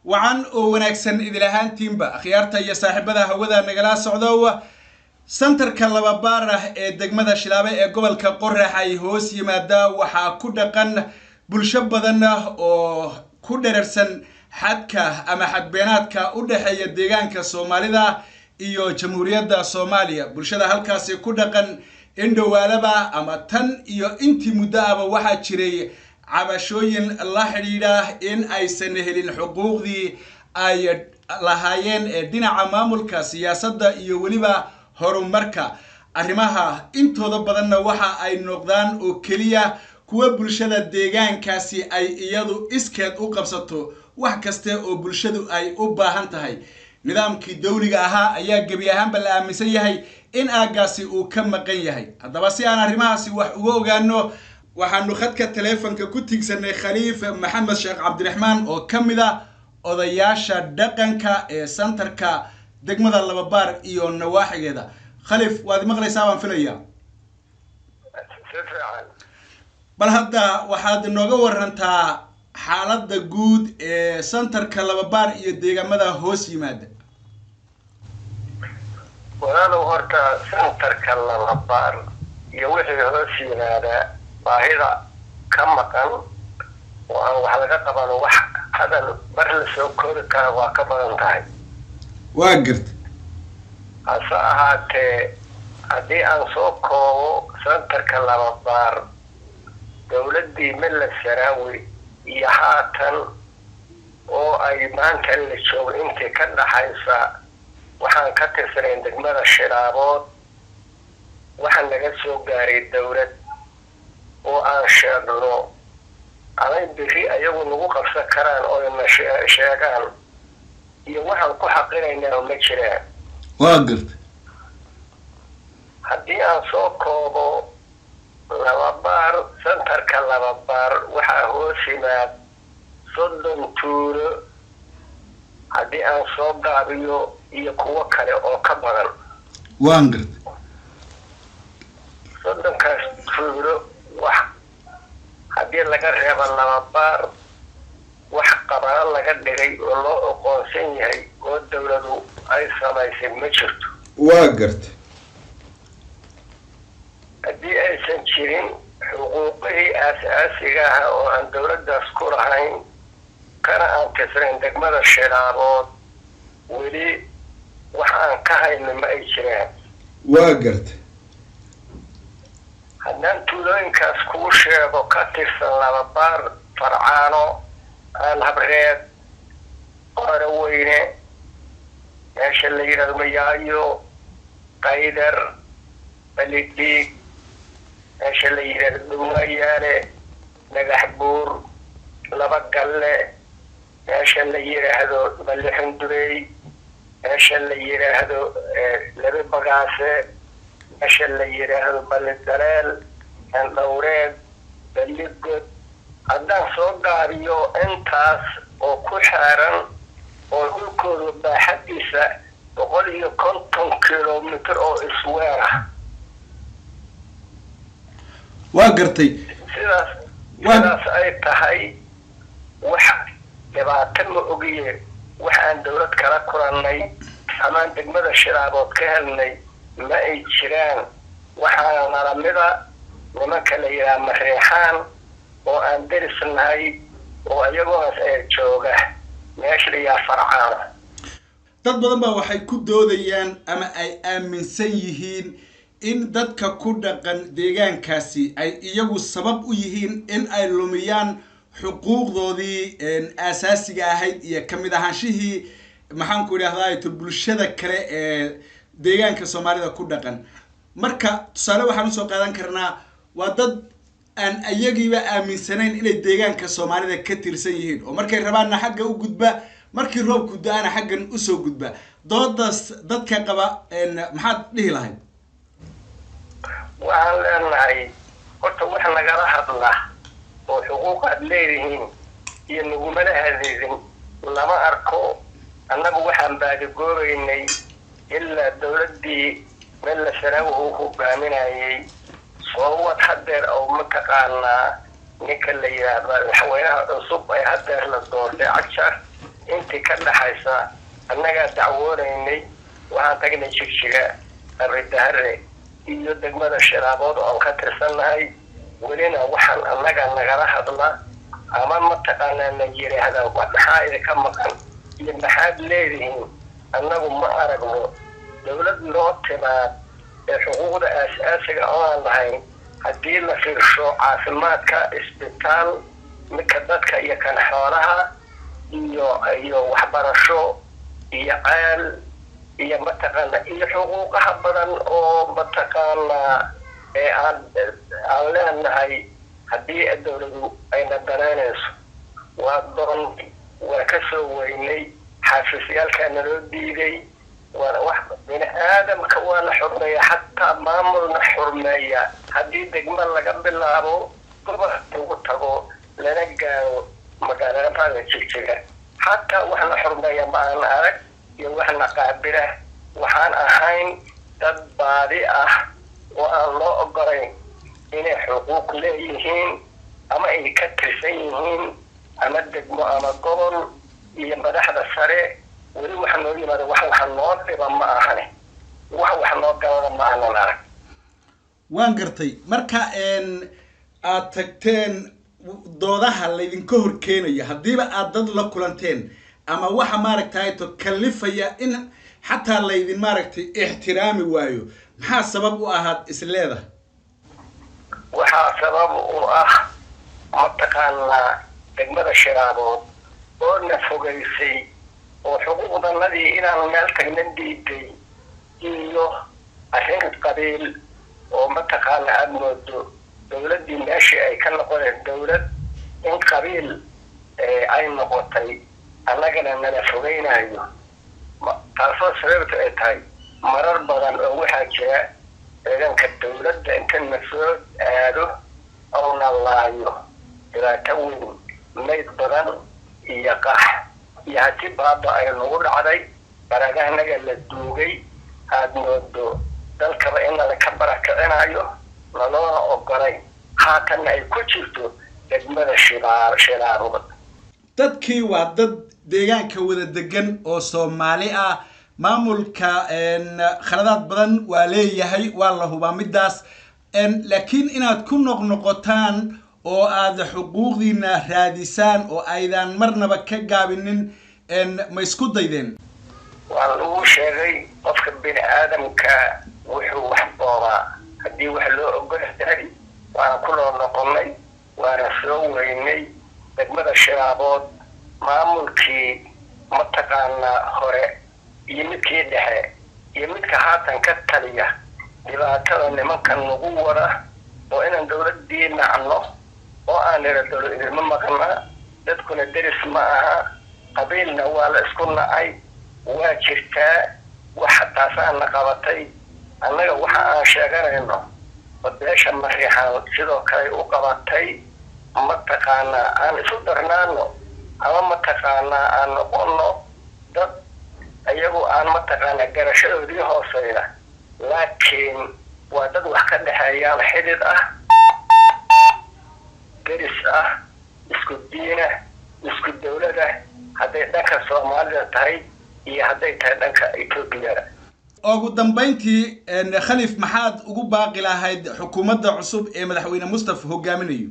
Wacan oo wanaagsan idil ahaantiinba, akhyaarta iyo saaxiibada hawada nagala socdo. Santarka Lababaar ah ee degmada Shilaabe ee gobolka Qorax ay hoos yimaada waxaa ku dhaqan bulsho badan oo ku dherarsan xadka ama xadbeenaadka u dhexeeya deegaanka Soomaalida iyo Jamhuuriyadda Soomaaliya. Bulshada halkaasi ku dhaqan indhowaalaba ama tan iyo intii muddo ahba waxaa jiray cabashooyin la xidhiidha in aysan helin xuquuqdii ay lahaayeen ee dhinaca maamulka, siyaasadda iyo weliba horumarka. Arrimaha intooda badanna waxa ay noqdaan oo keliya kuwa bulshada deegaankaasi ay iyadu iskeed u qabsato wax kaste oo bulshadu ay u baahan tahay. Nidaamkii dawliga ahaa ayaa gebi ahaanba la aaminsan yahay in aaggaasi uu ka maqan yahay. Haddaba si aan arrimahaasi wax uga ogaano, waxaanu khadka taleefonka ku tiigsanay Khaliif Maxamed Sheekh Cabdiraxmaan oo ka mid ah odayaasha dhaqanka ee santarka degmada Lababaar iyo nawaaxigeeda. Khaliif, waad maqlaysaa baan filayaa. Si fiican. Bal hadda waxaad inooga warantaa xaaladda guud ee santarka Lababaar iyo deegaamada hoos yimaada. Walaalow, horta santarka Lababaar iyo wixii hoos yimaada baahida ka maqan oo aan wax laga qabano, wax hadal bar la soo koobi kara waa ka badan tahay. Waa garta. Hase ahaatee, haddii aan soo koobo, santarka Lababaar dowladdii Mella Saraawi iyo haatan oo ay maanta la joogo intii ka dhaxaysa waxaan ka tirsanayn degmada Shilaabood. Waxaa naga soo gaaray dowlad oo aan sheegno amay beri ayagu nagu qabsan karaan oo na sheegaan iyo waxaan ku xaqinaynaa ma jiraan. Waa garta. Haddii aan soo koobo, Lababaar, santarka Lababaar waxaa hoos yimaad 30 tuulo, haddii aan soo gaabiyo, iyo kuwo kale oo ka badan. Waan garta. 30kaas tuulo wax haddii laga reebo Lababaar, wax qabano laga dhigay oo loo oqoonsan yahay oo dowladu ay samaysay ma jirto. Waa garta. Haddii aysan jirin xuquuqihii aas-aasiga ah oo aan dowladdaas ku lahayn kana aan tirsanayn degmada Shilaabood, weli wax aan ka hayno ma ay jiraan. Waa garta. Haddaan tuulooyinkaas kuu sheego ka tirsan Lababaar: Farcaano, Aalhabreed, Qooroweyne, meesha la yidhahdo Mayaayo, Qaydar, Balidhiig, meesha la yidhahdo Dhumaayaale, Dhagax Buur, Laba Galle, meesha la yidhaahdo Balixundurey, meesha la yidhaahdo Laba Bagaase, meesha la yidhaahdo Balidaleel, Andhowreed, Baligod. Haddaan soo gaabiyo, intaas oo ku xeeran oo dhulkooda baaxadiisa 150 kilomitr oo isweer ah. Waa gartay. Sidaas sidaas ay tahay, wax dhibaato ma ogiye wax aan dowlad kala kulannay amaan degmada Shilaabood ka helnay ma ay jiraan. Waxaana nalamida nimanka la yidhaha Mareexaan oo aan deris nahay oo iyagoos ee jooga meesha la yidhaha Farcaano. Dad badan baa waxay ku doodayaan ama ay aaminsan yihiin in dadka ku dhaqan deegaankaasi ay iyagu sabab u yihiin in ay lumiyaan xuquuqdoodii aasaasiga ahayd iyo kamid ahaanshihii, maxaan ku idhahdaa, bulshada kale ee deegaanka Soomaalida ku dhaqan. Marka tusaale waxaan usoo qaadan karnaa waa dad aan iyagiiba aaminsanayn inay deegaanka Soomaalida ka tirsan yihiin, oo markay rabaanna xagga u gudba, markii roobku da-ana xaggan usoo gudba. Doodaas dadka qaba maxaad dhihi lahayd? Waxaan leenahay, horta wax nagala hadla oo xuquuq aad leedihiin iyo nagumala hadidin lama arko. Annagu waxaan baadigoobaynay ilaa dowladdii Mella Saraawi uu hogaaminayay soo wad haddeer oo mataqaanaa ninka la yidhaahdo madaxweynaha cusub ee haddeer la doortay, Cagjar, intii Intii ka dhaxaysa annagaa dacwoonaynay. Waxaan tagnay Jigjiga, Qabridahare iyo degmada Shilaabood oo aan ka tirsannahay. Welina waxaan annaga nagala hadla ama mataqaanaa na yidhaahdaa maxaa idinka maqan iyo maxaad leedihiin, annagu ma aragno dowlad noo timaad ee xuquuqda aas-aasiga oo aan lahayn. Haddii la fiirsho caafimaadka, isbitaal, midka dadka iyo kan xoolaha, iyo waxbarasho iyo ceel iyo mataqaana iyo xuquuqaha badan oo mataqaanaa ee aan leenahay, haddii dowladu ayna danaynayso waa doon. Waa ka soo weynay, xaafiisyaalkaa naloo diiday. Waana wax bini aadamka waa la xurmeeya, xataa maamulna xurmeeya. Haddii degmo laga bilaabo, gobol lagu tago, lana gaaro magaalada Jigjiga, xataa waxna xurmeeya ma aan arag iyo waxna qaabila. Waxaan ahayn dad baadi ah oo aan loo ogolayn inay xuquuq leeyihiin ama ay ka tirsan yihiin ama degmo ama gobol iyo madaxda sare. Weli waxa noo yimaada wax noo dhiba ma ahane, wax noo galada ma aanan arag. Waan gartay. Marka aad tagteen, doodaha laydinka hor keenayo, haddiiba aad dad la kulanteen ama waxa maaragtay to kalifaya in xataa laydin maaragtay ixtiraami waayo, maxaa sabab u ahaad is leedahay? Waxaa sabab u ah mataqaanaa degmada Shiraabood oo na fogaysay oo xuquuqdanadii inaan meel tagna diiday, iyo arrin qabiil oo mataqaana aada moodo dowladdii meeshii ay ka noqoneen dowlad in qabiil ay noqotay, annagana nala fogeynayo. Taasoo sababta ay tahay marar badan oo waxaa jira ciidanka dowladda inta na soo aado oona laayo, dhibaato weyn, mayd badan iyo qax iyo hati baaba ay nagu dhacday, baragahanaga la duugay, aada moodo dalkaba in nalaka barakicinayo, naloona ogolay. Haatanna ay ku jirto degmada Shilaabood. Dadkii waa dad deegaanka wada degan oo Soomaali ah. Maamulka khaladaad badan waa leeyahay, waa la hubaa middaas, laakiin inaad ku noqnoqotaan oo aad xuquuqdiina raadisaan oo aydan marnaba ka gaabinin, ma isku daydeen? Waa lagu sheegay, qofka bini aadamka wuxuu wax boobaa haddii wax loo ogol yahay. Waana ku loo noqonay, waana soo weynay degmada Shilaabood. Maamulkii mataqaanaa hore iyo midkii dhexe iyo midka haatan ka taliya, dhibaatada nimankan nagu wada oo inaan dowladdii nacno oo aan nira dowlad idinma maqnaa, dadkuna deris ma aha, qabiilna waa la isku nacay, waa jirtaa waxa taasaana qabatay. Annaga waxa aan sheeganayno oo beesha Mariixaan sidoo kale u qabatay, mataqaanaa aan isu darnaano ama mataqaanaa aan noqono dad iyagu aan mataqaanaa garashadoodii hooseeya, laakiin waa dad wax ka dhexeeyaan, xidid ah, deris ah, isku diina, isku dowlada, hadday dhanka Soomaalida tahay iyo hadday tahay dhanka Etoobiyada. Ugu dambayntii, Khaliif, maxaad ugu baaqi lahayd xukuumadda cusub ee madaxweyne Mustafa hogaaminayo?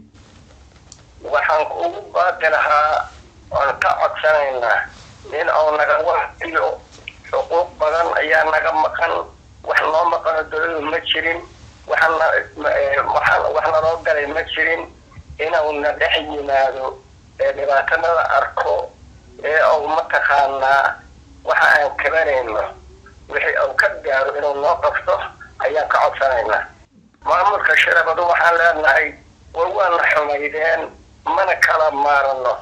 Waxaan ugu baaqi lahaa oon ka codsanaynaa in uu naga wahdiyo. Xuquuq badan ayaa naga maqan. Wax noo maqano dowladu ma jirin, wax naloo galay ma jirin. Inuu na dhex yimaado ee dhibaatanada arko ee uu mataqaanaa waxa aan kabanayno wixii uu ka gaaro inuu noo qabto ayaan ka codsanaynaa. Maamulka Shirabadu waxaan leenahay, war waana xumaydeen, mana kala maarano.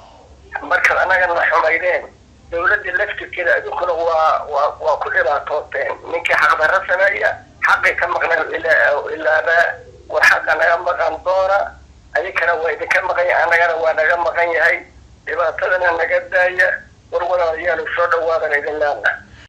Markaad annaga na xumaydeen, dowladda laftirkeeda idinkuna waa ku dhibaatooteen. Ninkii xaqdarro sameeya xaqii ka maqnay ilaaba. War xaqa naga maqan doona, adinkana waa idinka maqan yahay, annagana waa naga maqan yahay. Dhibaatadana naga daaya. War walaalayaal, soo dhawaadan idin leena.